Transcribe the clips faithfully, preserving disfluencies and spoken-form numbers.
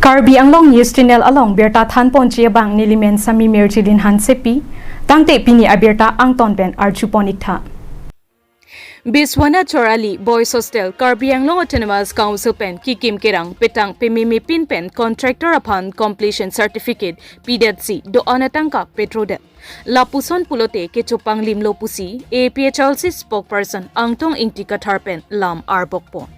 Karbi Anglong News Channel along birta thanponji abang nelimen Sami Mirjilin Hansepi, tangte pini abirta angton pen arjupon iktha. Biswanath Char Ali Boys Hostel Karbi Anglong Autonomous Council pen kikim kerang petang pememe pin pen contractor aphan completion certificate pidetsi do-an atangka petrodet. Lapuson pulote kechopanglimlo pusi A P H L C spokesperson Angtong Ingti Kathar pen lam arbokpon.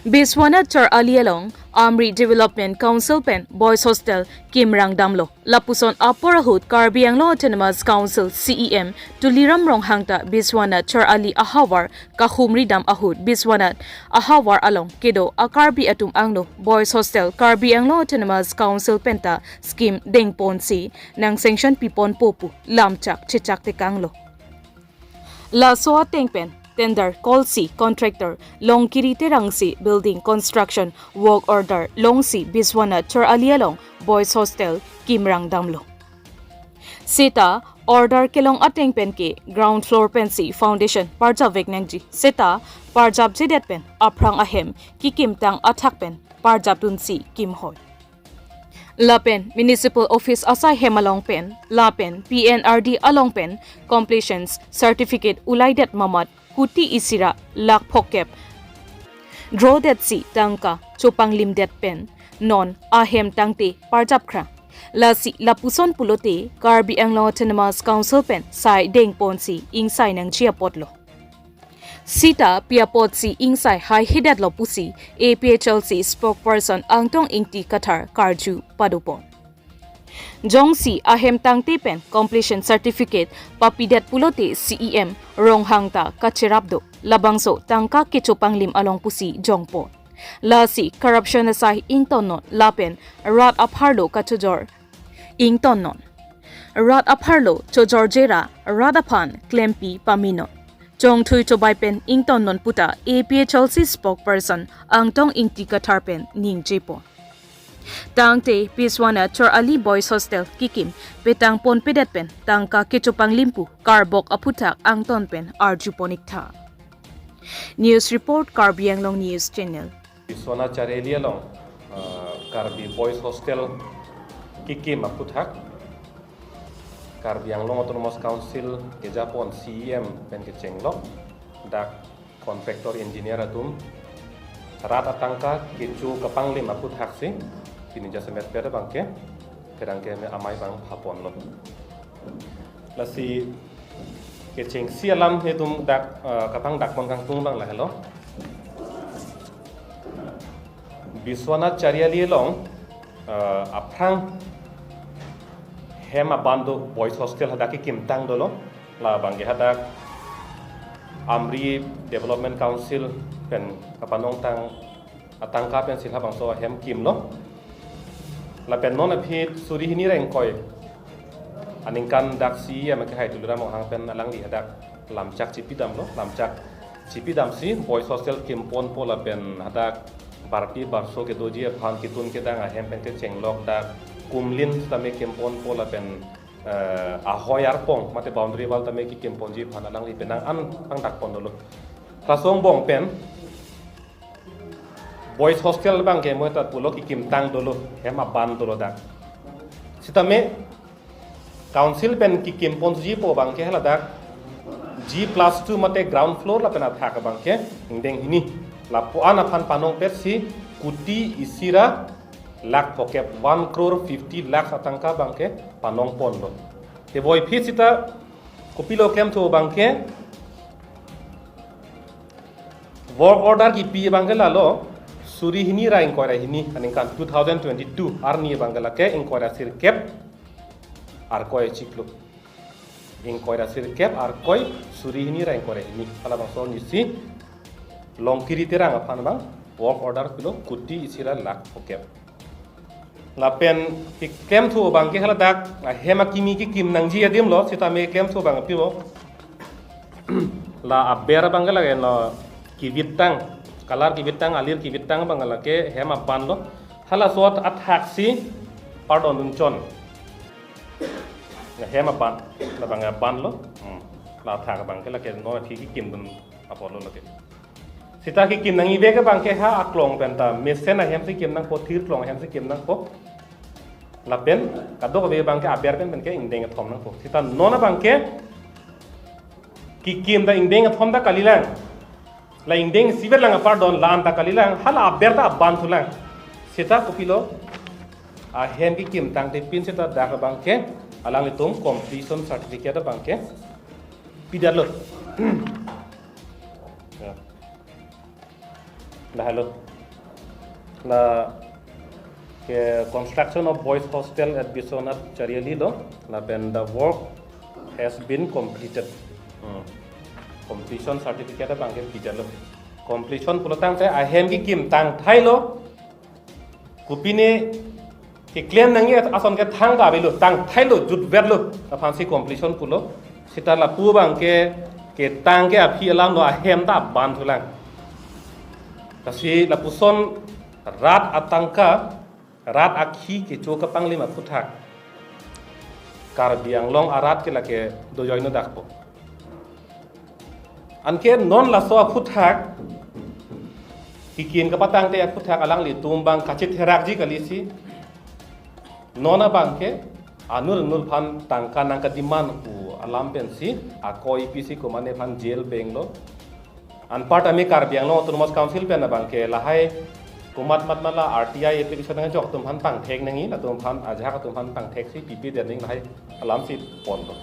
Biswanath Char Ali along Amri Development Council pen Boys Hostel kimrang damlo. Lapuson apor ahut Karbi Anglong Autonomous Council C E M Tuliram Ronghang ta Biswanath Char Ali ahavar kahumri dam ahut Biswanath ahavar along kedo a-Karbi atum angno Boys Hostel Karbi Anglong Autonomous Council penta scheme dengponsi nang sanction piponpo pu lamchak chechak tekanglo. Laso ateng pen tender call si contractor Longkiri Terang si building construction work order longsi Biswanath Char Ali along Boys Hostel kimrang damlo. Seta order kelong ateng pen ke ground floor pensi foundation parjapvek nangji. Seta parjapjedet pen aphrang ahem kikimtang athak pen parjapdunsi kimhoi. Lapen Municipal Office asai hem along pen, lapen P N R D along pen completions certificate ulaidet mamat kuti isi ra lakh phokep drodetsi tangka chopanglimdet pen non ahem tangte parjapkra. Lasi lapuson pulote Karbi Anglong Autonomous Council pen sai dengponsi ingsai nangji apotlo. Seta pi apotsi ingsai haihedetlo pusi A P H L C spokesperson Angtong Ingti Kathar karju padopon. Jongsi ahem tangte pen completion certificate papidet pulote C E M Ronghang ta kacherap do, labangso tangka kechopanglim along pusi jongpon. Lasi corruption asai ingtonnon lapen rat apharlo kachojor ingtonnon. Rat apharlo chojorje ra rat aphan klempi pamenon. Chongthui chobai pen ingtonnon puta A P H L C spokesperson Angtong Ingti Kathar pen ningjepon. Tangte Biswanath Char Ali Boys Hostel kikim petangponpedet pen tangka kechopanglim pu karbok aphuthak angton pen arjupon iktha. News report, Karbi Anglong News Channel. Biswanath Char Ali along, ah, Karbi Boys Hostel kikim aphuthak Karbi Anglong Autonomous Council kejapon C E M pen kechenglok dak contractor engineer atum rat atangka kecho kapanglim aphuthaksi pini jasemet pera abangke kerang ke me amei abang phaponlo. Lasi kechengsi alam itum dak, eh, kapangdakpon kangtung abang lahelo. Biswanath Char Ali along, eh, aphrang hem aban do Boys Hostel hadak kekimtang dolo. Labangke hadak Amri Development Council pen kapanongtang atangka pensi labangso ahem kimlo. Lapen non aphi suri hini ra ingkoi aningkan dak C E M kehai Tuliram Ronghang pen alangli hadak lamchak chipidamlo, lamchak chipidamsi Boys Hostel kimponpo lapen hadak barpi barso kedoji aphan ketun kedang ahem pen kechenglok dak kumlin tame kimponpo lapen, eh, ahoi arpong mate boundary wall tame kekimponji aphan alangli penang an pangdakpon dolo. Laso angbong pen Boys Hostel abangke mo ta pulo kekimtang dolo, hem aban dolo dak. Sitame Council pen kekimponjipo abangke haladak G plus two mate ground floor lapen athak abangke ingdeng hini. Lapu-an aphan panongpetsi kuti isi ra lakh phokep, one crore fifty lakhs atangka abangke panongponlo. Te voi aphi sita kopilo klemthu abangke work order kipi abangke lalo suri hini ra ingkoi ra hini aningkan two thousand twenty-two arni abangke lake ingkoi ra sirkep arkoi chiklo. Ingkoi ra sirkep arkoi suri hini ra ingkoi ra hini. Halabangso nisi Longkiri Terang aphan abang work order pilo kuti isi ra lakh phokep. Lapen keklemthu abangke haladak ahem akimi kekim nangji adimlo, sitame klemthu abang apilo. La aber abangke lake no kivittang, color kivittang, alir kivittang abang lake hem abanlo. Halaso athaksi pardon dunchon. Na hem aban, labang abanlo. Hmm. La athak abangke lake no thi kekimdun apotlo lake. Seta kekim nangji abang ke ha aklong pen ta mesen ahemsi kim nangpo, thir klong ahemsi kim nangpo. Lapen kadokave abang ke aber pen pen ke ingdeng kethom nangpo. Seta non abang ke kekim ta ingdeng kethom ta kalilang. La ingdeng isivet lang apar don, la-an ta kalilang, hala aber ta aban thulang. Seta kopilo, ahem kekim tangte pin seta dak abang ke alanglitum completion certificate abang ke pidetlo. Ya. Dah lo. La ke construction of boys hostel at Biswanath Chariali lo. Lapen the work has been completed. Hmm. Completion certificate abang ke pidetlo. Completion pulo tangte ahem kekim tang thailo. Kopine keklem nangji ason ke thangta avelo, tang thailo, jutvetlo, aphansi completion pulo. Seta lapu abang ke ketang ke aphi alam lo, ahem ta aban thulang. Lasi lapuson rat atangka, rat akhi kecho kapanglim aphuthak Karbi Anglong arat ke lake dojoino dakpo. Anke non laso aphuthak, kekim kapatangte aphuthak alanglitum abang kachetherakji kalisi. Non abang ke anur anur aphan tangka nangkademand pu alam pensi akoi pisi komatne aphan jail benglo. Anparta me Karbi Anglong Autonomous Council pen abang ke lahai komat mat mala R T I application nangjok atum aphan pangthek nangji, latum aphan ajahak atum aphan pangtheksi pipedet nangji lahai alamsi ponlo.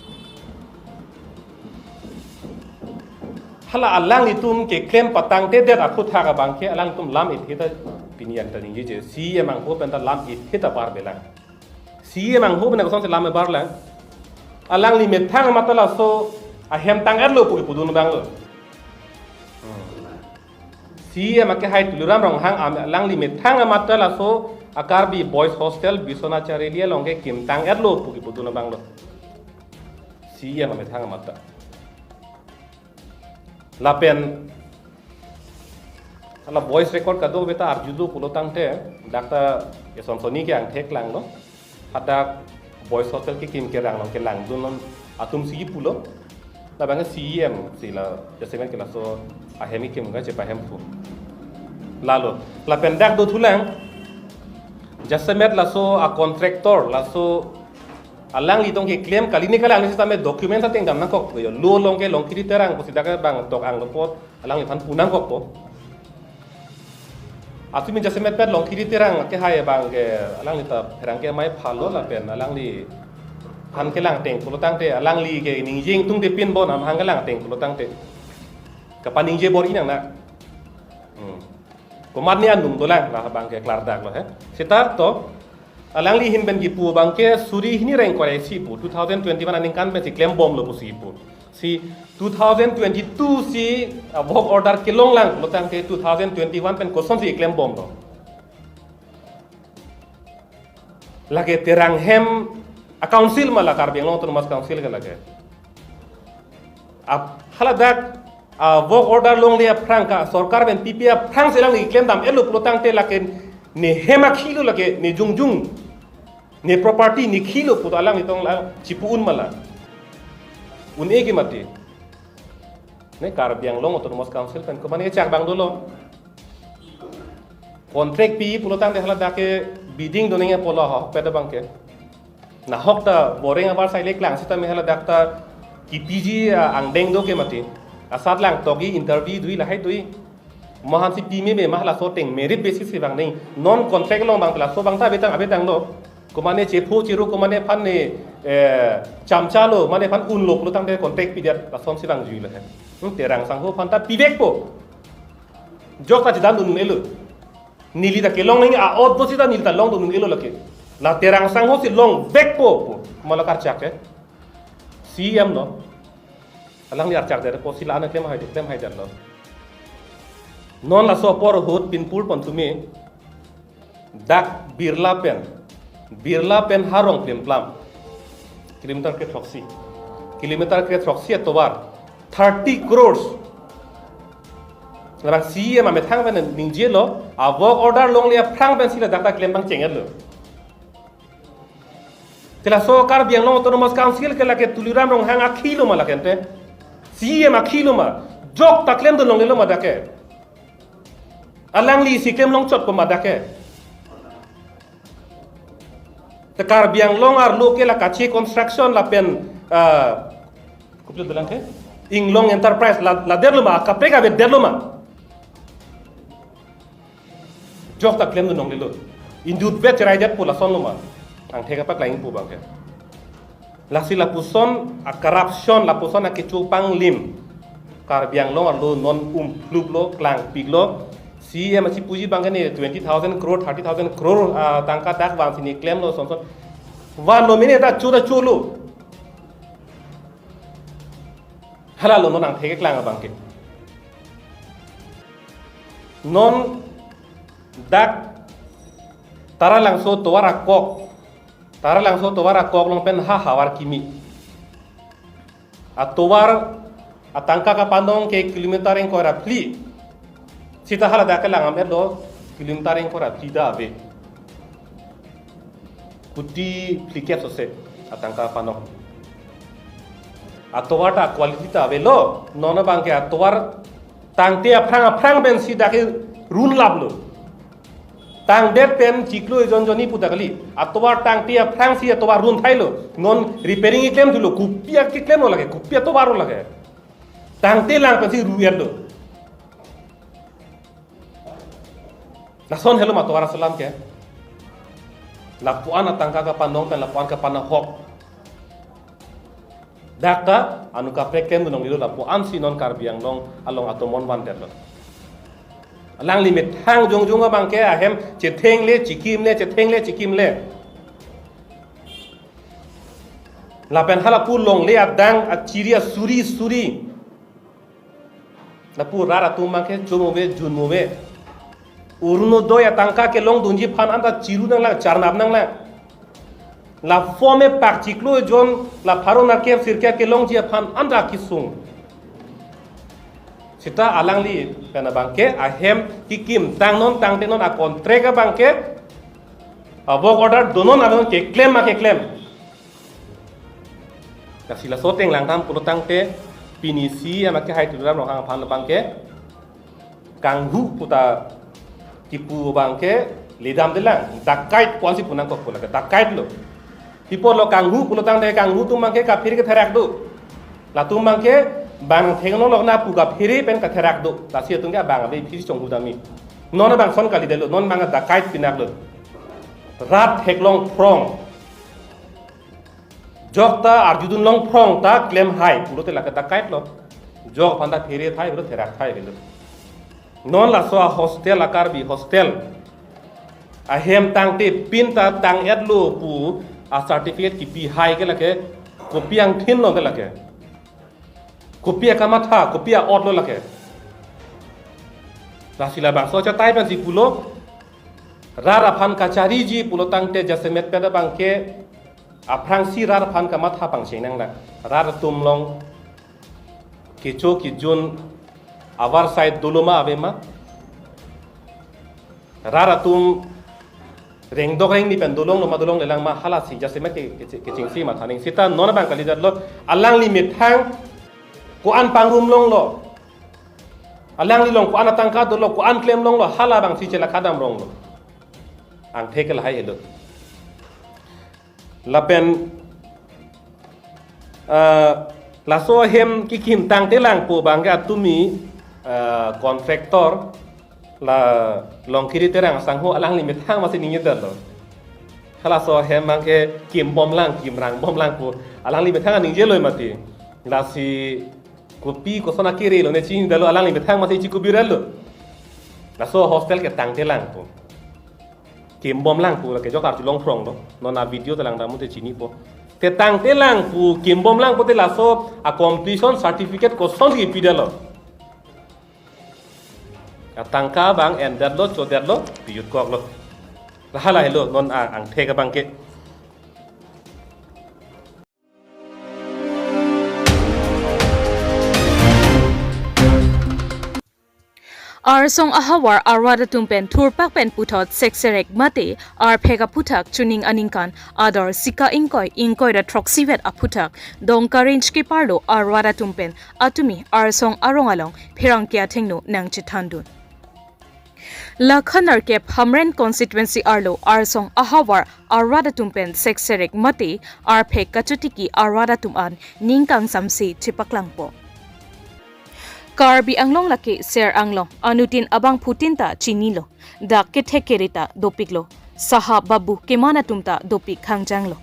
Hala alanglitum keklem patangtedet aphuthak abang ke alanglitum lam ithe ta pini an ta ningjeje, C E M angho pen ta lam ithe ta parbelang. C E M angho pen kosonsi lam ebarlang. Alangli methang amat ta laso ahem tang-etlo pu kepudun abang lo. Hmm. C E M akehai Tuliram Ronghang am-, alangli methang amat ta laso a-Karbi Boys Hostel Biswanath Chariali along kekim tang-etlo pu kepudun abang lo. C E M amethang amat ta. Lapen hala voice record kadokave ta arjulo pulo tangte, dak ta esonsoni ke angthek langlo. Hadak boys hostel kekim kerang along kelangdun atumsi pulo. Labang C E M si la jasemet ke laso ahem kekim kachepahemphu. Lalo, lapen dak dothulang, jasemet laso a-contractor, laso alangli tong keklem kali ne kalang sitame document ateng dam nangkok yo. Lo along ke Longkiri Terang pusi dak abang tok anglo apot alangliphan pu nangkokpo. Atumi jasemet pet Longkiri Terang akehai abang ke alangli ta pherangke amei phalo lapen alangliphan kelang ateng pulo tangte, alangli ke ningje ingtungte pin bon amahang kelang ateng pulo tangte kapaningje bor-i nang na. Hmm. Komatne anung dolang, la abang ke klardaklo he. Seta to, alangli ahin pen kipu abang ke suri hini ra ingkoi ra isi pu, two thousand twenty-one aningkan pensi klembomlo pusi kipu. Si two thousand twenty-two si, ah, work order kelonglang pulo tangte two thousand twenty-one pen kosonsi klembomlo. Lake Terang hem a-council ma la, Karbi Anglong Autonomous Council ke lake. Ap-, haladak, ah, work order longle aphrang ka sorkar pen pipe aphrangsi alangli klem dam-etlo pulo tangte lake ne hem akhilo, lake ne jongjung, ne property ne khilo pu alanglitong la chipu un ma la. Un-e ke mati. Ne Karbi Anglong Autonomous Council pen komatne chak abang dolo. Contract pi pulo tangte haladak ke bidding do nangji apotlo ahokpet abang ke. Nahok ta boreng abar sai le klang sitame haladak ta kipiji, ah, angdeng do ke mati. Asat lang togi interview dui lahai dui. Mahansi pime me ma laso ateng merit basis si vang nangji. Non contract along abang laso abang ta abetang abetanglo. Komatne chepho chiru komatne aphan ne, eh, chamchalo, mane aphan unlo pulo tangte contract pidet lasonsi vangjuilo he. Hmm, Terang sangho aphan ta pivekpo. Jok ta chedandun un-elo. Neli ta kelong nangji a-ot do seta neli ta longdun un-elo lake. La Terang sangho si longvekpo pu. Mala karchak ke. C E M lo. Alangli archak det apotsi la-an klem hai det, klem hai detlo. Non laso apor ahut pinpul pon tumi. Dak Birla pen, Birla pen Harong Plimplam, kilometer kre throksi, kilometer kre throksi atovar, thirty crores. Labang C E M amethang pen ningjelo, a-work order longle aphrang pensi ladak ta klem pangcheng-etlo. Te laso Karbi Anglong Autonomous Council ke lake Tuliram Ronghang akhilo ma lake ante, C E M akhilo ma, jok ta klemdun longlelo ma dak ke. Alangli isi klem longchot puma dak ke. Te Karbi Anglong arlo ke la kachi construction lapen, ah, kopi dalang ke? Inglong Enterprise la, la derlo ma, kaprek abe derlo ma. Jok ta klemdun longlelo. Indut vet cherai det pu lason lo ma. Angthek apak lain pu abang ke. Lasi lapuson a-corruption, lapuson a-kecho panglim Karbi Anglong arlo non umpluplo, klangpiklo. C E M asi puji abang ke ne twenty thousand crore, thirty thousand crore, ah, tangka dak vansi ne klemlo sonson. Vanlo mene ta chu ta chulo. Halalo non angthek keklang abang ke. Non dak Taralangso tovar akok, Taralangso tovar akok along pen ha havar kimi. Atovar atangka kapanong ke kilometer ingkoi ra phli. Sita hala dak kelang am-etlo, kilometer ingkoi ra phli ta ave. Kuti phlikep sose atangka kapanong. Atovar ta quality ta avelo, non abang ke atovar tangte aphrang aphrang pensi dak ke run laplo. Tangdet pen chiklo ejon jonni pu ta kali. Atovar tangte aphrangsi atovar run thailo. Non repairing keklem thulo, kopi akeklemlo lake, kopi atovarlo lake. Tangte lang pensi ru-etlo. Lason helo ma tovar asalam ke. Lapuan atangka kapanong pen lapuan kapanahok. Dak ta anu kaprek klemdun longlelo, lapuansi non Karbi Anglong along atomon vandetlo. Alangli methang jongjong abang ke ahem chethengle chikimle, chethengle chikimle. Lapen hala pu longle adang achiri asuri suri. Lapu rat atum abang ke chomove, junmove. Orunodoi atangka kelongdunji aphan anta chiru nanglang, charnap nanglang. La form epak chiklo ejon, la pharo nerkep sirkep kelongji aphan anta kisung. Sita alangli pen abang ke ahem kekim tangnon tangtenon a-contract abang ke, a-work order donon anon keklem ma keklem. Lasi laso ateng langdam pulo tangte, pini C E M akehai Tuliram Ronghang aphan abang ke kanghu pu ta kipu abang ke ledamdelang, dakait pu-ansi pu nangkok pu lake, dakaitlo. Pi apotlo kanghu pulo tangte, kanghu atum abang ke kaphere ketherak do. Latum abang ke bang thengno lokna pu kaphere pen katherak do. Lasi atum ke abang abe phisi chonghu dami. Non abang ason kalidetlo, non abang dakait pinaklo. Rat theklong phrong. Jok ta arjudun long phrong ta klem hai pulote lake dakaitlo. Jok aphan ta phere thai pulo therak thai avelo. Non laso a-hostel, a-Karbi hostel ahem tangte pin ta tang-etlo pu a-certificate kipi hai ke lake kopi angthinlo ke lake. Kopi akamatha, kopi a-otlo lake. Lasi labangso achatai pensi pulo, rat aphan kachariji pulo tangte jasemet pen abang ke aphrangsi rat aphan kamatha pangcheng nanglang. Rat atum along kecho kejun avarsai dolo ma ave ma. Rat atum rengdok rengni pen dolonglo ma dolonglelang ma, halasi jasemet ke, ke, kechengsi matha ning. Sita non abang kalidetlo, alangli methang ko-an pangrum longlo. Alangli along ko-an atangka dolo, ko-an klem longlo, hala abangsi chelakha dam ronglo. Angthek ke lahai helo. Lapen, ah, laso ahem kekim tangtelang pu abang ke atumi, ah, contractor la Longkiri Terang asangho, alangli methang masi ningjelo. Halaso ahem abang ke kimbomlang, kimrangbomlang pu alangli methang ningjelo mati. Lasi kopi koson akerelo ne chinidetlo, alangli methang masi chikubirelo. Laso hostel ke tangtelang pu. Kimbomlang pu lake jok arjulong phronglo. Non a-video ta langdam te chinipo. Te tangtelang pu kimbomlang pute laso a-completion certificate kosonsi pidetlo. Atangka abang endetlo, chodetlo, pijutkoklo. Hala helo non a-, angthek abang ke. Arsong ahavar arat atum pen thurpak pen puthot sekserek mate arphek aphuthak chuning aningkan ador sika ingkoi ingkoi ra throksi vet aphuthak Dongka Range keparlo arat atum pen atumi arsong arong along pherangke athengno nangchethandun. Lakha nerkep Hamren constituency arlo arsong ahavar arat atum pen sekserek mate arphek kachotiki arat atum an ning kangsamse chepaklangpo. Karbi Anglong lake Ser Anglong, anutin abangphutin ta chinilo, dak kethek kere ta dopiklo, sahap babu keman atum ta dopik khangjanglo.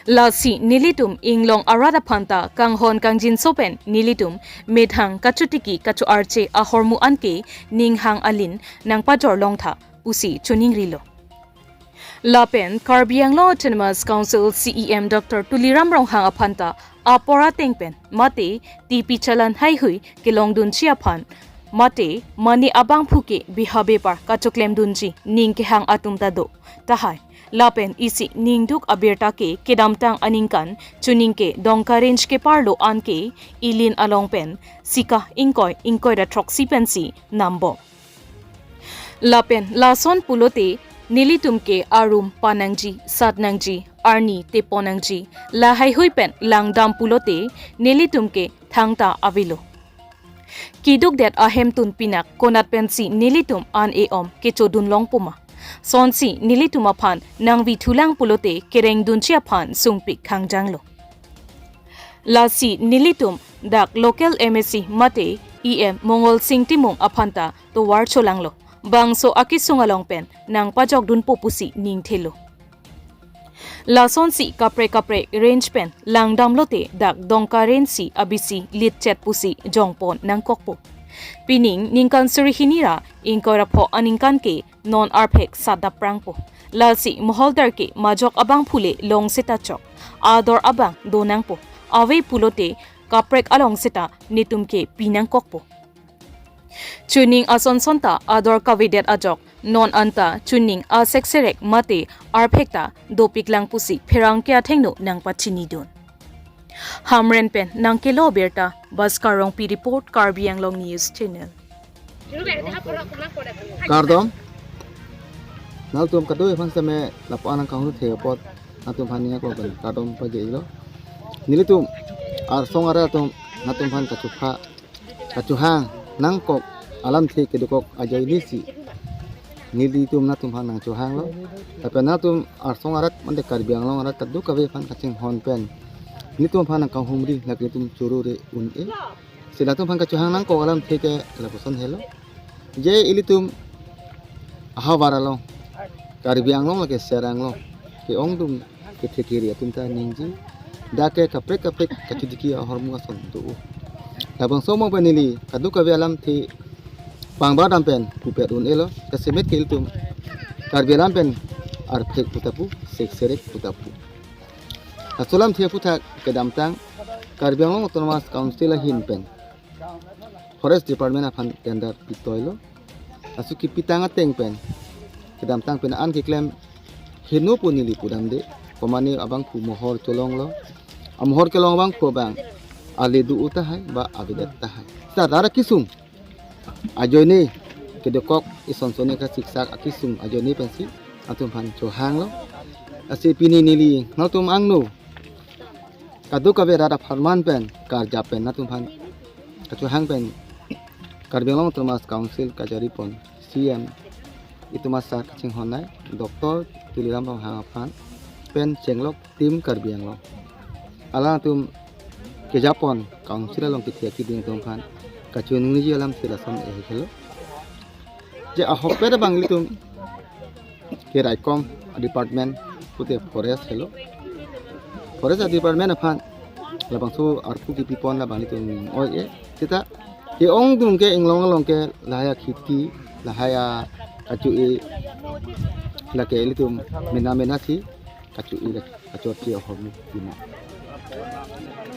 Lasi nelitum inglong arat aphan ta kanghon kangjinso pen nelitum methang kachotiki kacho-arche ahormu anke ninghang alin nangpajor longtha pusi choningrilo. Lapen Karbi Anglong Autonomous Council C E M Doctor Tuliram Ronghang aphan ta apor ateng pen mate T P chalan haihui kelongdunji aphan mate mane abangphu ke biha bepar kachoklemdunji ning kehang atum ta do tahai. Lapen isi ningduk abirta ke kedamtang aningkan chuning ke Dongka Range keparlo anke Ilin along pen sika ingkoi ingkoi ra throksi pensi nambom. Lapen lason pulote nelitum ke arum panangji, satnangji, arni teponangji, lahaihui pen langdam pulote nelitum ke thangta avelo. Kedukdet ahemtun pinak konat pensi nelitum an-e-om kechodun longpo ma? Sonsi nelitum aphan nangvithulang pulote kerengdunji aphan sungpik khangjanglo. Lasi nelitum dak local M A C mate E M Mongol Sing Timung aphan ta tovar cholanglo. Bangso akesung along pen nangpajokdunpo pusi ningthelo. Lasonsi kaprek kaprek range pen langdamlote dak Dongka Range si abisi litchet pusi jongpon nangkokpo. Pining ningkan suri hini ra ingkoi ra pho aningkan ke non arphek sat dapprangpo. Lasi moholdar ke majok abangphu le long seta chok, ador abang donangpo. Ave pulote kaprek along seta netum ke pinangkokpo. Chuning asonson ta ador kavedet ajok non anta chuning asekserek mate arphek ta dopiklang pusi pherangke athengno nangpachinidun. Hamren pen nangkelo abirta, Bhaskar Rongpi report, Karbi Anglong News Channel. Kardom. Nangtum kadokave aphan seme lapu-an nangkanghu the apot nangtum aphan ning aklo pen kardom pajirlo. Nelitum arsong arat atum nangtum aphan kachupha kachohang nangkok alamthe kedokok ajoine si nelitum nangtum aphan nangchohanglo. Lapen nangtum arsong arat mate Karbi Anglong arat kadokave aphan kachinghon pen nelitum aphan nangkanghumri, lake nelitum choro re un-e. Si nangtum aphan kachohang nangkok alamthe ke lapuson helo. Je ilitum ahavar along, Karbi Anglong lake Ser Anglong ke-ongdung kethek kere atum ta ningje, dak ke kaprek kaprek kachotiki ahormu ason do. Labangso mo pen neli kadokave alamthe pangbar dam pen pupet un-elo, jasemet ke ilitum Karbi alam pen arphek pu ta pu, sekserek pu ta pu. Laso alamthe aphuthak kedamtang Karbi Anglong Autonomous Council ahin pen Forest Department aphan tender pitoilo. Laso kepitang ateng pen kedamtang pen an keklem heno pu neli pudamde. Komane abangphu mohor cholonglo. Amohor kelong abangphu abang ale do tahai ba avedet tahai. Seta dak akesung ajoine kedokok isonsone kasiksak akesung ajoine pensi nangtum aphan chohanglo. Lasi pini neli nangtum angno kadokave rat apharman pen karjap pen nangtum aphan kachohang pen Karbi Anglong Autonomous Council kajari pon C E M itum asar kachinghon nai Doctor Tuliram Ronghang aphan pen chenglok Team Karbi Anglong. Alangtum kejapon council along kethe keding atum aphan kachiningri alamthe lason helo. Je ahokpet abang ilitum keraikom department pute forest helo. Forest department aphan labangso arpu kepipon labang ilitum ning oi-e. Seta ke-ongdung ke inglong along ke lahai akhiti, lahai akacho-e, lake ilitum mena mena si kacho-e, kacho-e ahormu pima.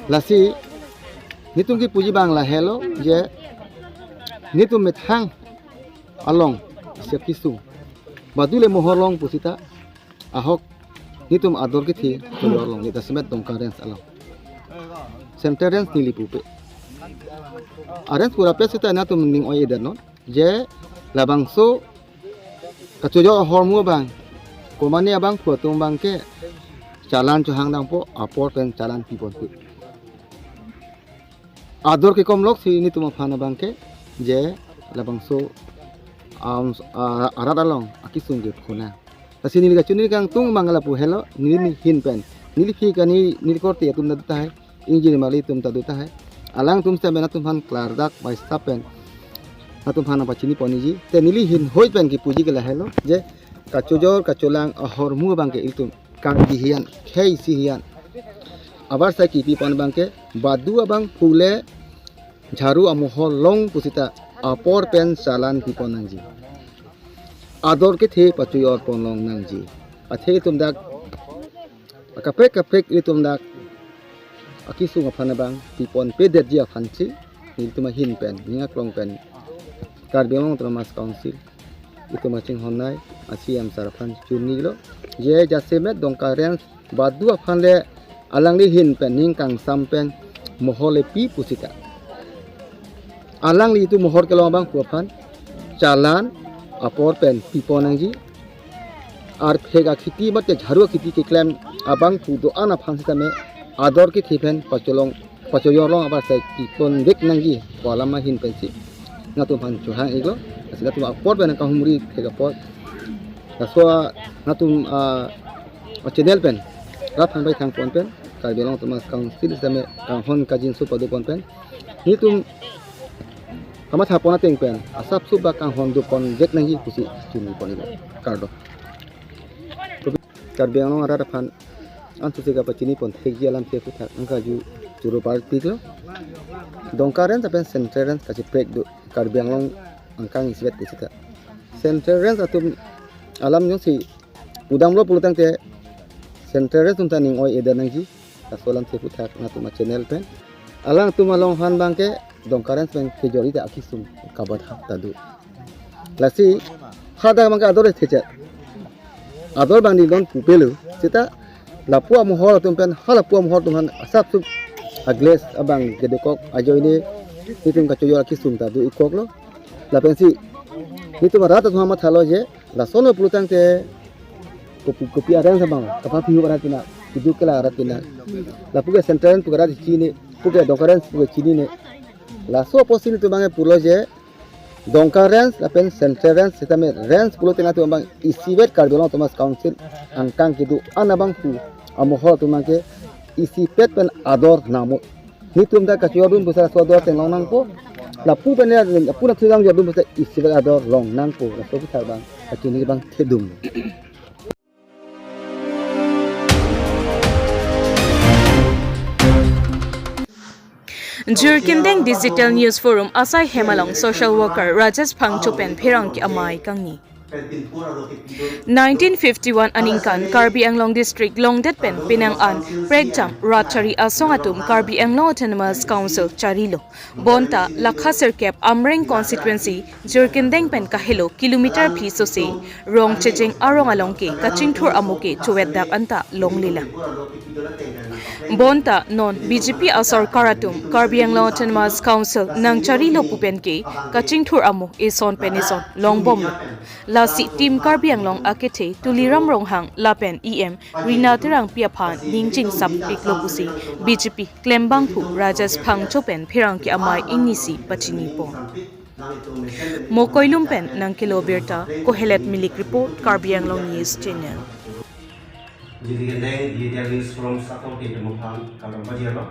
Lasi nelitum kepuji abang lahelo je nelitum methang along isi akesung badu le mohor long pusita ahok nelitum ador kethe cholor long, neli ta semet Dongka Range along. Central Range neli pupe. A-range pura pe seta nangtum ning oi-edet non. Je labangso kachojor ahormu abang, komane abangphu atum abang ke challan chohang dampo, apor pen challan pipon pu. Ador kekom lok si nelitum aphan abang ke je labangso am, a, arat along akisung ke phuna. Lasi neli kachini kangtung mangala pu helo, neli hin pen, neli phi kani, neli korte atum ta do tahai, ingjir mali atum ta do tahai. Alangtum sitame nangtumphan klardak bai stap pen nangtumphan nangpachini ponji. Te neli hin hoi pen kipuji ke lahelo, je kachojor kacholang ahormu abang ke ilitum kangdi hian, khei si hian. Abar sai kipi pon abang ke, badu abang phule jharu amohor long pusita apor pen challan pipon nangji. Ador kethe pachojor pon long nangji. Athe itum dak, akaprek kaprek itum dak akisung aphan abang pipon pedetji aphan si, itum ahin pen, ning aklong pen, Karbi Anglong Autonomous Council itum achinghonnei a-C M sir aphan chunilo. Je jasemet Dongka Range badu aphan le alangli hin pen ning kangsam pen mohor le pi pusita, alangli itum mohor kelong abang pu aphan challan apor pen pipon nangji. Arphek akhiti mate jharu akhiti keklem abang pu do-an aphan sitame ador kethe pen pacholong, pachojor long abar sai pipon vek nangji pu alam ahin pensi nangtumphan chohang iklo. Lasi nangtum apor pen kahumri thek apor, laso a nangtum a, a channel pen rat aphan bai thang pon pen, Karbi Anglong Autonomous Council sitame kanghon kajinso pado pon pen, nelitum kamatha pon ateng pen asap sup ba kanghon do pon vek nangji pusi chunpon iklo. Kardom. Karbi Anglong arat aphan ansi kapachini pon thekji alamthe aphuthak nangkarju choro parpiklo. Dongka Range lapen Central Range kacheprek do Karbi Anglong angkang isivet pusita. Central Range atum alam jongsi pudamlo pulotangte Central Range atum ta ning oi-edet nangji. Laso alamthe aphuthak nangtum a channel pen. Alangtum along aphan abang ke Dongka Range pen kejori ta akisung kabadha ta do. Lasi hadak abang ke ador theche. Ador abang neli non pupelo. Sita lapu amohor atum pen, ha lapu amohor atum aphan asap sup a-glass abang kedokok ajoine nelitum kachojor akisung ta do-ikkoklo. Lapensi nelitum arat atum mathalo je, lason lo pulotangte kopi kopi a-range abang kapaphi arat pina, idu kela arat pina. Lapu ke Central Range pu ke arat chinine, pu ke Dongka Range pu ke chinine. Laso apotsi nelitum abang pulo je Dongka Range lapen Central Range sitame range pulote nangtum abang isivet Karbi Anglong Autonomous Council angkang kedo-an abang pu amohor atum abang ke isipet pen ador nangmo. Nelitum ta kachojordun pusita laso ador tenglong nangpo. Lapu pen lapu nangthu jang jordun pusita isivet ador long nangpo. Laso aphuthak abang kachini abang thedung. Jirikindeng Digital News Forum asai hem along social worker Rajesh Phangcho pen pherangke amei kangni. Nineteen fifty-one aningkan Karbi Anglong District longdet pen penang an prekjam rat chari asong atum Karbi Anglong Autonomous Council charilo. Bonta lakha sirkep Amreng constituency Jirikindeng pen kahelo kilometer phi sose rong chejeng arong along ke kachingthur amo ke chovetdak anta longlelang. Bonta non B J P asorkar atum Karbi Anglong Autonomous Council nangcharilo pu pen ke kachingthur amo eson pen eson longbomlo. Lasi Team Karbi Anglong akethe Tuliram Ronghang lapen E M Rina Terangpi aphan ning chingsap piklo pusi B J P klembangphu Rajesh Phangcho pen pherangke amei ingnisi pachinipo. Mokoilum pen nangkelo birta, Kohelet Milik report, Karbi Anglong News Channel. Jirikindeng Digital News Forum sakong ke jemophan kadam bajirlo.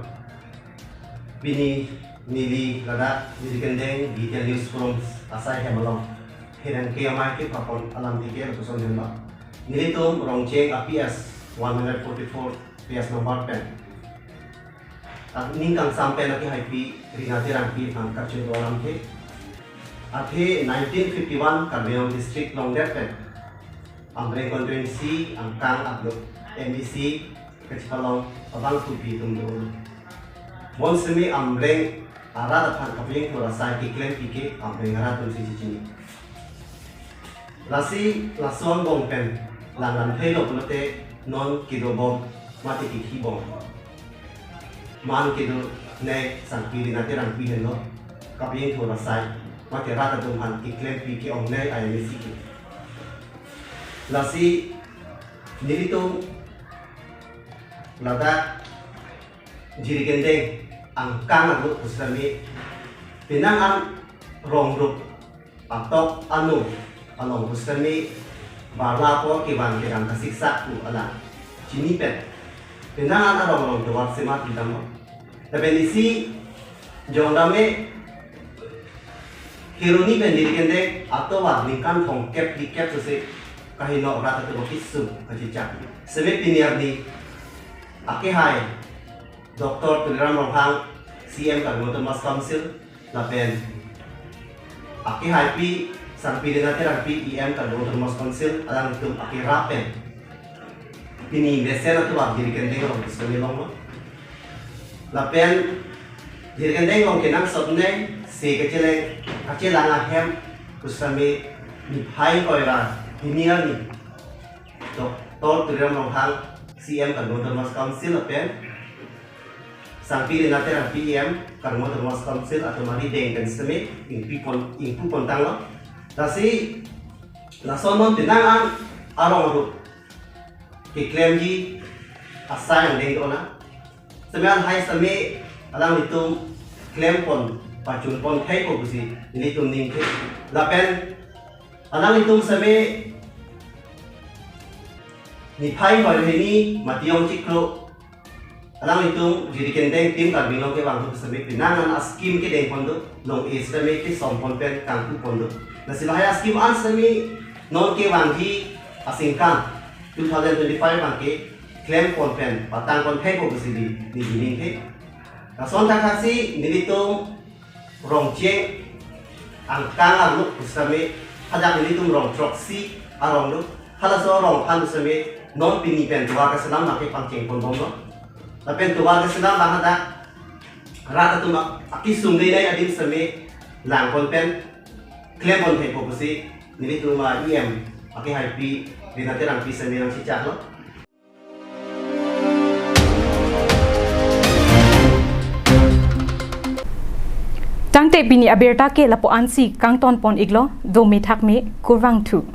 Pini neli ladak Jirikindeng Digital News Forum asai hem along pherangke amei kepapon alamthe ke lapuson hemlo. Nelitum Rongcheng a-P S one hundred forty-four P S number pen aning kangsam pen akehaipi Rina Terangpi aphan kachoro alamthe. Athe nineteen fifty-one Karbi Anglong District longdet pen Amreng constituency angkang ablo M D C kachepalong abang thupi atum do. Bonsitame Amreng arat aphan kapingthur asai keklem pike Amreng arat atum si chini. Lasi lason angbong pen lang lamthe lo pulote non kedobom mate kethibom. Man kedonei sangpi Rina Terangpi henlo kapingthur asai mate rat atum aphan keklem pike-ongnei a-M A C ke. Lasi nelitum ladak Jirikindeng angkang ablo pusitame penang an rong rup Atok anu along pusitame barla apor kevang kedam kasiksak pu alang chini pen, penang an arong along tovar semat bidam lo. Lapen isi jongdam me Kheroni pen Jirikindeng atovar ningkan thomkep phlikep sose kaheno rat atum akisung kachechak. Seme pini arni akehai Doctor Tuliram Ronghang, C M Karbi Anglong Autonomous Council, lapen akehaipi Sangpi Rina Terangpi, E M Karbi Anglong Autonomous Council, alanglitum akerap pen pini mesen atovar Jirikindeng along pusitame longlo. Lapen Jirikindeng along kenangsot ne se kachelang, kachelang ahem pusitame niphai ingkoi ra hini arni Doctor Tuliram Ronghang, C M Karbi Anglong Autonomous Council lapen Sangpi Rina Terangpi, E M Karbi Anglong Autonomous Council atum arideng pen seme ingpi pon, ingpu pontanglo. Lasi lason non penang an arong aru keklemji asai angdeng do-an. Seme alhai seme alanglitum klem pon, pachun pon thekpo pusi nelitum ningje. Lapen alanglitum seme niphai ingkoi ra hini Matiyong chiklo alanglitum Jirikindeng Team Karbi Anglong kevang atum seme penang an a-scheme kedeng pon do, long-e seme kesom pon pen kangpu pon do. Lasi lahai a-scheme an seme non kevangji asingkan two thousand twenty-five abang ke klem pon pen patang pon thekpo pusi neli ningje. Lason thakthak si nelitum rong cheng angkang arlo pusitame hadak nelitum rong throksi arong do. Halaso arong aphan pusitame non pini pen tovar kaselam abang ke pangcheng pon bomlo. Lapen tovar kaselam abang hadak rat atum akisung dei dei adim seme lang pon pen klem pon thekpo pusi nelitum a-E M akehaipi Rina Terangpi seme nangchechaklo. Tangte pini abirta ke lapu-an si kangton pon iklo, dome thakme, kurvangthu.